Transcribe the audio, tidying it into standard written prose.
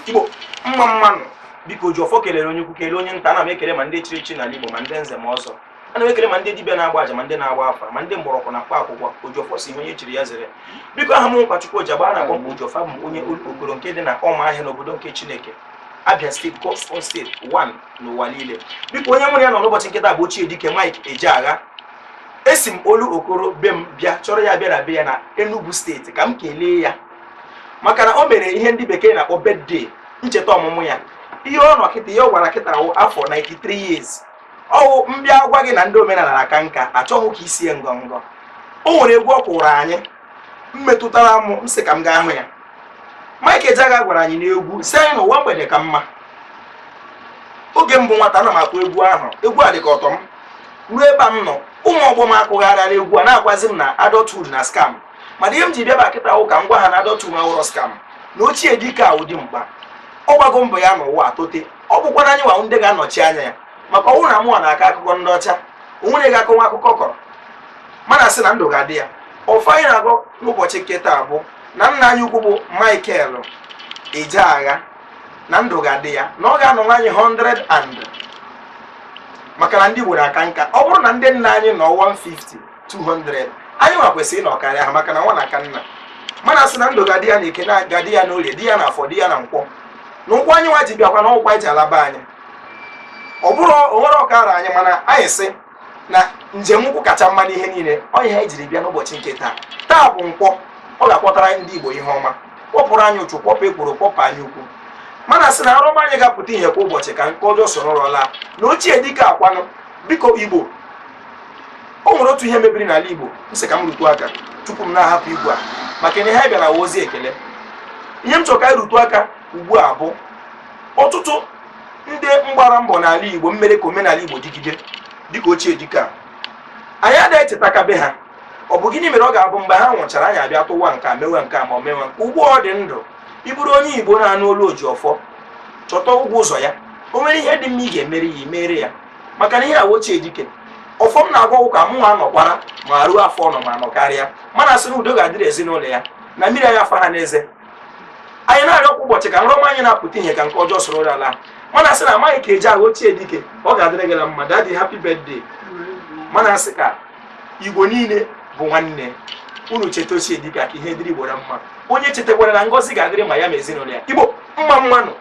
Igbo, mma mma nụ. Biko, Ojiọfọ kelere onye ukwu, kelee onye nta. Ana m ekele ma ndị chiri echi n'ala Igbo, ma ndị nze ma ọzọ. Ana m ekele ma ndị dibịa na-agba aja, ma ndị na-agba afa, ma ndị mgbọrọgwụ na mkpa akwụkwọ. Ojiọfọ si ihe onye chiri ya zere. Biko, aha m Nkwachukwu Ojiagba, a na-akpọ m Ojiọfọ. Abụ m onye Okoro nke dị na Ọma Ahịa n'obodo nke Chineke, Abia Steeti, God's own state 1 n'ụwa niile. Biko, onye nwere ya nọ n'ụbọchị nke taa bụ ochie dike Mike Ejeagha. Esi m olu Okoro be m bịa chọrọ ya, bịa na be ya na Enugu Steeti ka m kelee ya maka na o mere ihe ndị bekee na-akpọ birthday, ncheta ọmụmụ ya. Ihe ọ nọ kịta, ihe ọ gwara kịta wụ afọ 93 years. Ọwụ mbịa gwa gị na ndị omenala na-aka nka, achọghị ka isie ngọngọ. O nwere egwu ọ kwụrụ anyị mmetụtara m, m sị ka m gaa hụ ya. Mike Ejeagha gwara anyị n'egwu si anyị n'ụwa mgbede ka mma. Oge mbụ nwata, ana m akụ egwu ahụ, egwu a dị ka ọtọ m ruo ebe a m nọ. Ụmụ ọgbọ m akụgharịara egwu a, na-agwazi m na adulthood na scam. Mana ihe m ji bịaba kịta wụ ka m gwa ha na adulthood awụrọ scam, na ochie dike a ụdị mkpa ọ gbago mbọ ya n'ụwa atote. Ọ bụkwa na anyị nwa ndị ga-anọchi anya ya, maka ọnwụ na mụnwa na-akọ akụkọ ndị ọcha, onwere ga-akọnwa akụkọ kọrọ mana sị na ndụ ga-adị ya. Ọfọ anyị na-agọ n'ụbọchị nke taa bụ na nna anyị ukwu bụ Michael Ejeagha, na ndụ ga-adị ya, na ọ ga-anọ anyị 100 and, maka na ndị Igbo na-aka nka. Ọ bụrụ na ndị nna anyị nọ 150, 200, anyị nwa kwesịrị ịnọ karịa ha, maka na nwa na-aka nna. Mana sị na ndụ ga-adị ya na eke, ga-adị ya n'orie, dị ya na afọ, dị ya na nkwọ, na ụkwụ anyị nwa ji bịakwa na ụkwụ anyị ji alaba anyị. Ọ bụrụ o nwere ọkara anyị, mana anyị sị na njem ụkwụ kacha mma n'ihe niile. Ọ ihe anyị jiri bịa n'ụbọchị nke taa. Taa bụ nkwọ, ọ ga-akpọtara ndị Igbo ihe ọma, kpọpụrụ anyị ụchụ, kpọpụ ekworo, kpọpụ anyị ukwu. Mana sị na arụma anyị ga-apụta ihe kwa ụbọchị ka nke ọjọọ soro rọla na ochie dike akwanụ. Biko, Igbo, o nwere otu ihe mebiri n'ala Igbo m sị ka m rutu aka tupu m na-ahapụ igwe a, maka na ihe anyị bịara wa ozi ekele. Ihe m chọrọ ka anyị rutu aka ugbu a bụ ọtụtụ ndị mgbara mbọ n'ala Igbo mmere ka omenala Igbo dịgide, dịka ochie dike a. Anyị adịghị echetakabe ha. Ọ bụ gịnị mere ọ ga-abụ mgbe ha nwụchara, anyị abịa tụwa nke a, mewe nke a, ma ọ mewe nke ugbu ọ dị ndụ? Ịbụrụ onye Igbo na-anụ olu Ojiọfọ, chọta ụgwọ ụzọ ya. O nwere ihe dị mma ị ga-emere ya, imere ya, maka na ihe a ochie dike. Ọfọ m na-agwa ụka mụ nwa nọkwara ma ruo afọ nọ ma nọ karịa, mana sị na udo ga-adịrị ezinụlọ ya, na mmiri anyị afa ha n'eze. Anyị na-arịọ kwa ụbọchị ka nrọma anyị na-apụta ihe, ka nke ọjọọ soro ala. Mana sị na amaghị ka eji agha ochie dike, ọ ga-adịrị gị na mma. Daddy, happy birthday. Mana sị ka Igbo niile bụ nwanne unu cheta ochie dike ka ihe dịrị Igbo na mma. Onye chetakwara na ngọzi ga-adịrị ma ya ma ezinụlọ ya. Igbo, mma mma nụ.